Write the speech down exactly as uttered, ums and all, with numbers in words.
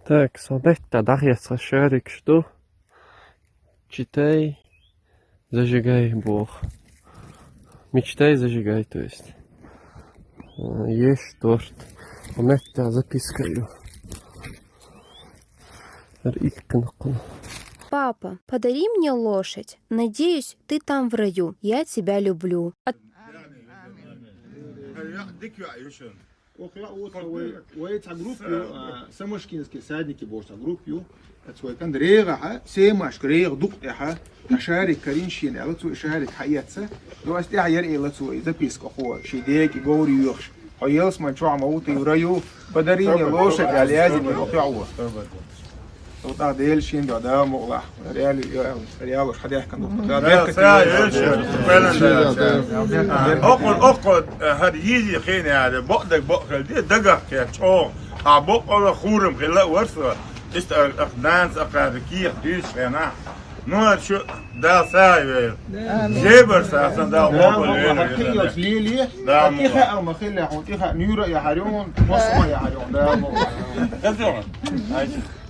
Так, со меттехь дӀахецна шарикаш ду. Читай, зажигай боху. Мечтай, зажигай, то есть. А, ешь торт. Со меттехь записка ю. ХӀара иккхина кхуна. Папа, подари мне лошадь. Надеюсь, ты там в раю. Я тебя люблю. От- Дика йоӀ ю шуна. Оха йоӀ ву тхан вай, вай цхьа группа ю, а, Самошкинский садики боху цхьа группа ю. Оцу вай кӀант регӀахьа, семашка регӀа дукха тӀехьа, тхан шарик карийна шена аьлла, цо и шарик хьаэцна. Ду ас тӀехь яра элла цо, и записка хьо, шен дега говр йоьхуш. Хьо ялсаман чохь ма ву, ты в раю, подари мне лошадь аьлла яздина оха йоӀ ву. Со тӀаккха Дела шен дуьхьа Дала мукъалахь. Реали, реалуш хьадаьхкина ду. Да, беркате да, йойла. Оккхул, оккхул, хӀара йийзи хиъна яра, бакъдерг бакъ хила де, дагах кхетта чӀогӀа. Хьан бакъала хурам хила а вара со, иштта ах, ах, нанас а кхаьрда кехат дуьйцуш хенахь. Ну, хӀара шу Дала сагӀа йойла. Амин. Жебар сагӀа сан Дала къобал йойла. Хьан кхин йолчу леле, Да, хьан муха. ТӀехаъ а ма хилла, хьуна тӀехаъ нуьйра а яхьар ю, хьуна мосса а яхьар ю, Дала мукъалахь.